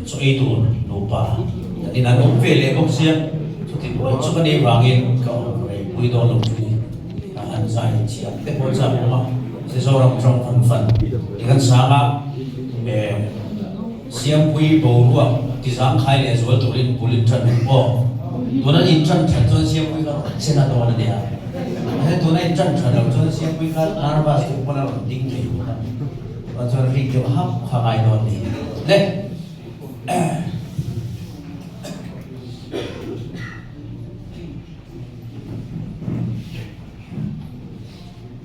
Chaw ei tur nupa kan in an awm ve leh bawk sia, chuti buai chu ka nih vangin ka awm rei pui dawn lo chu ni. An zai thiam te pawh chak awm a, Mizoram tawng fan fan ti kan sang a, Siampui boruak ti zangkhai leh zual turin bul in tan hun aw. Tuna in tan that chuan Siampui kha rawn chen a dawn a nia. Mahse tuna in tan that loh chuan Siampui kha nervous deuh pawn a rawn ding thei bawk a. Chuan chuan rik deuh hap kha ngai dawn ni. Le.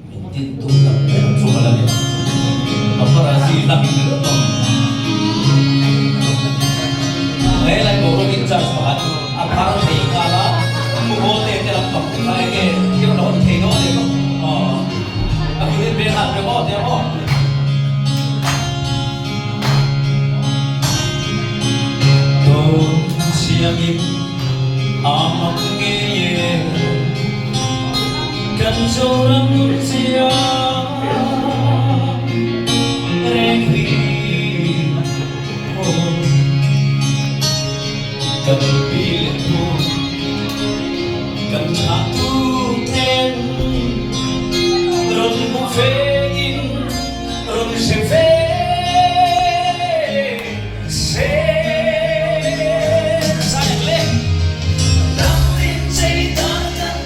Min tin tum tak ber chu ka la ni. Paparazzi lak in ringawt awm. He lai boruak in charge pakhat a phar thei nghal a, Pu Bawlte te lam pang te kha enge thil rawn thei dawn leh bawk aw. A kut in beng hak reng aw tia maw. Dawn chiangin a mak ngei e. Kan Zoram nun chiang reng hi aw. Kan pi leh pu kan thlah tu ten rawn hmu ve in rawn hre ve se. Sayang le. Ram in chei dan kan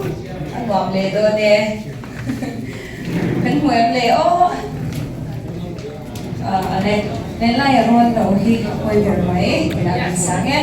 A nuam leh dawn e. Kan hmu em le aw. A le lenlai a rawn lo hi a pawi ber mai inah kan sang e.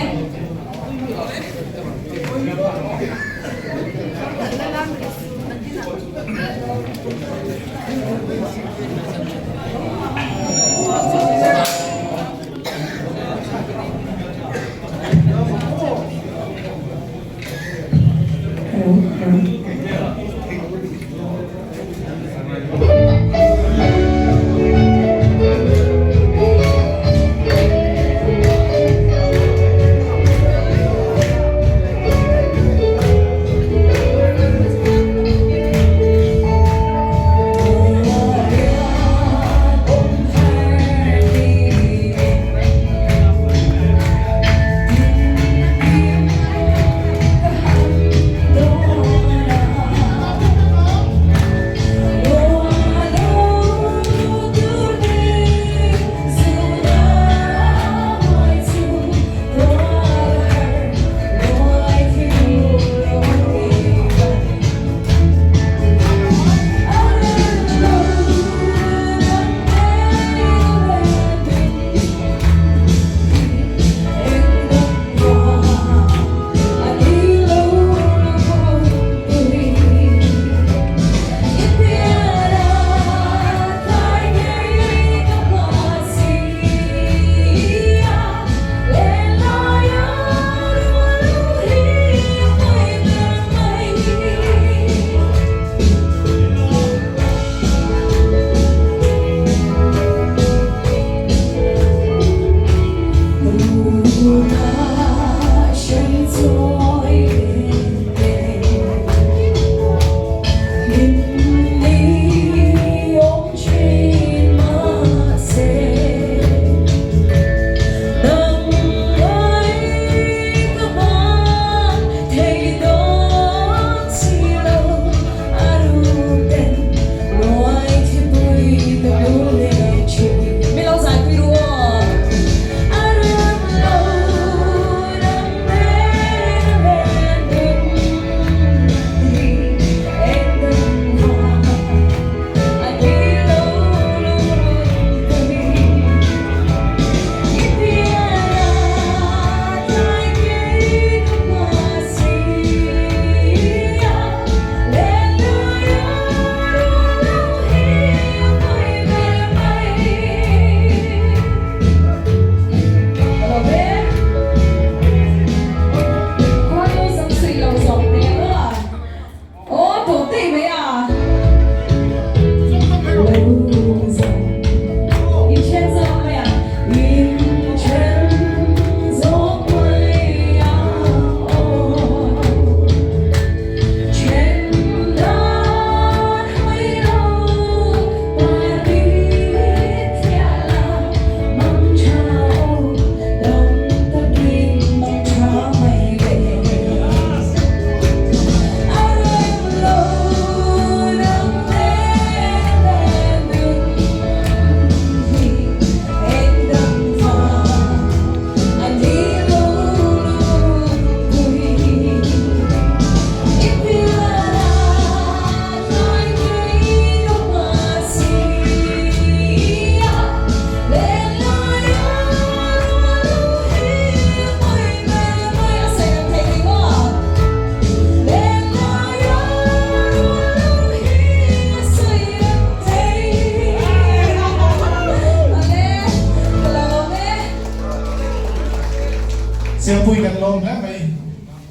Siampui kan lawm hle mai.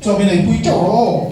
Chaw min eipui teuh rawh aw.